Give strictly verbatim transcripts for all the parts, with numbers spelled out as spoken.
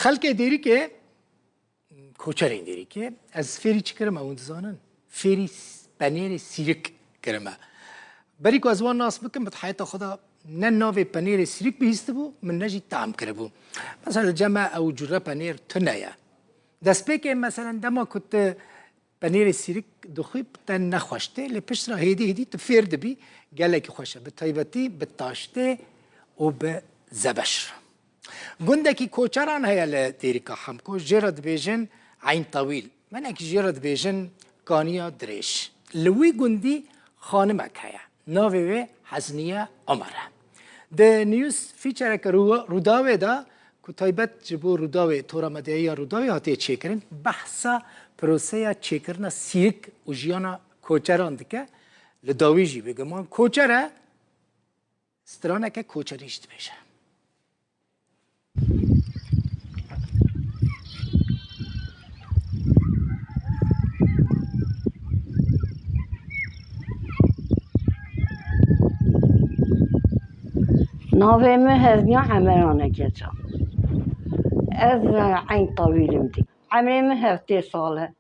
Xelkê Dêrikê, koçerên Dêrikê, ez fêrî çi kirime, hûn dizanin? Fêrî s-, penêrê sîrik kirime. Berî ku ez wan nas bikim, bi heyeta xwe de ne navê penêrê sîrik bihîstibû, min ne jî tam kiribû. Mesela li cem me ew cure penêr tune ye. Destpêkê, meselen, dema ku tu penêrê sîrik dixwî, te nexweş tê, lê pişt re hêdî hêdî tu fêr dibî, gelekî xweş e. Bi taybetî bi taştê û bi zebeş. Gundekî koçeran heye li Dêrika Hemko, jê re dibêjin Eyn Tewîl. Hinek jê re dibêjin Kaniya Dirêj. Li wî gundî xanimek heye. Navê wê Hezniye Omer e. Di news featureke Rû-, Rûdawê de ku taybet ji bo Rûdawê, Tora Medyayî ya Rûdawê hatiye çêkirin, behsa proseya çêkirina sîrik û jiyana koçeran dike. Li dawî jî bêguman koçer e, straneke koçerî jî dibêje. Navê min Hezniya Emeran e, keça. Ez, e, Eyn Tawîl im dî. Emrê min heftê sal e.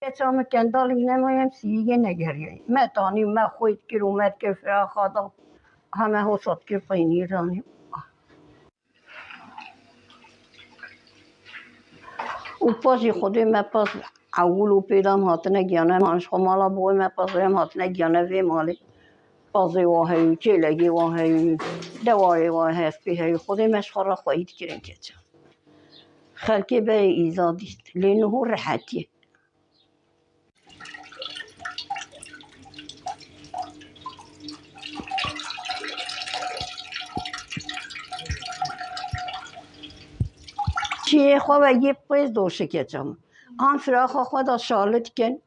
Keça min kendalî nemaye, em sîrîgê negeriye. Me tanî, me xwê dikir û me dikir firaxa da. Heme hosa dikir peynîr danî. Û pazî Xwedê me paz ewil û pêdan hatine giyane, em han ji xwe mala bo me pazê em hatine giyane vê malê. Pazê wa heyî, kêlegê wa heyî, dewarê wa hespê heyî. Xwedê me ji xwe re xweyî dikirin keça. Xelkê berê îza dît. Lê niho rehetiyê. Çiyê xwe ve yê pêz doşike çam. An firaxa xwe da şali dikin.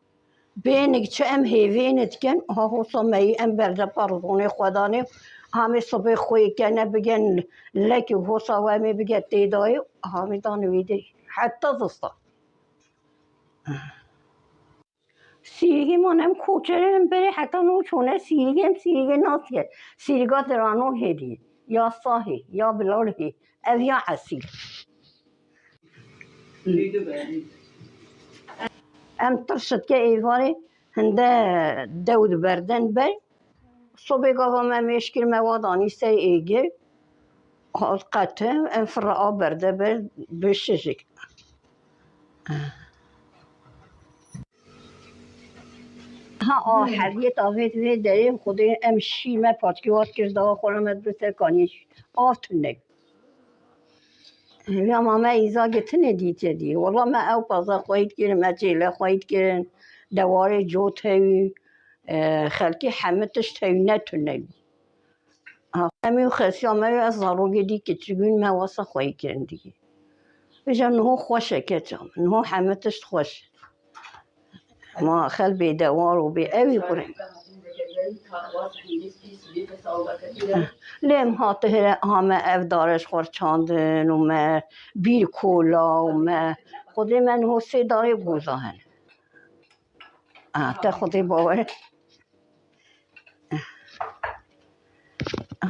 Bênik çi em hêvêne dikin. Ha hosa meyî em berde parzonê xwe danê. Hamê sibê xwê kene bigen lekî hosa we em ê bige têdayê. Hamê dan wî de. Heta zistan. Sîrgê man em koçerê em berê heta no çûne sîrgê em sîrgê nasiye. Sîrga dirano hêdî, ya sahê, ya bilalhê, ev ya esîl. Em tir şitke êvarê hinde dew di berden ber. Sobê gava me mêş kir, me wa danî ser êgir. Hat qetim, em firra av berde ber bi şijik. Ha, a heriyet avêt vê derê Xwedê em şî me patkî wat kir, dawa xwe re me dibir ser kaniyê şî. Av tune. Ya ma me îza gitinê dîtiye dî. Wala me ew paza xweyî dikirin, me çêle xweyî dikirin, dewarê cot hewî, e, xelkê hemî tişt hewî ne tune bî. Ha, em û xesiya me wê ez zarokê dî kiçik bûn, me wasa xweyî kirin dî. Vêca niho xweş e keça min, niho hemî tişt xweş e. Ma xel bê dewar û bê ewî qurê. Lê em hatihire ha me ev dare ji xwe çandin û me bîr kola û me Xwedê me niho sê darê goza hene. Ah, te Xwedê bawer e.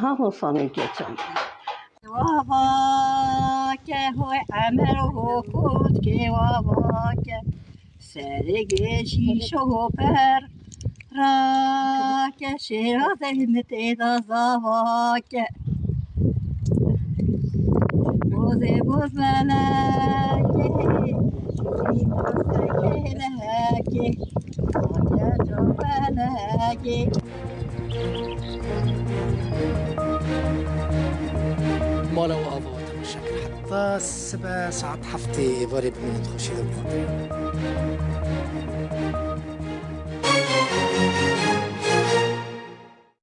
Ha, hosanê keça min. Wavake hoy Emer ho kotke wavake. Serê gejî şoho per. Rake şêra zehmet êda zavake. Bozê boz melekê. Şî boz lehekê. Rake can melekê. Mala û ava we temaşe kir. Heta sibe saet heftê êvarê bimînin di xweşî de, bi xatirê.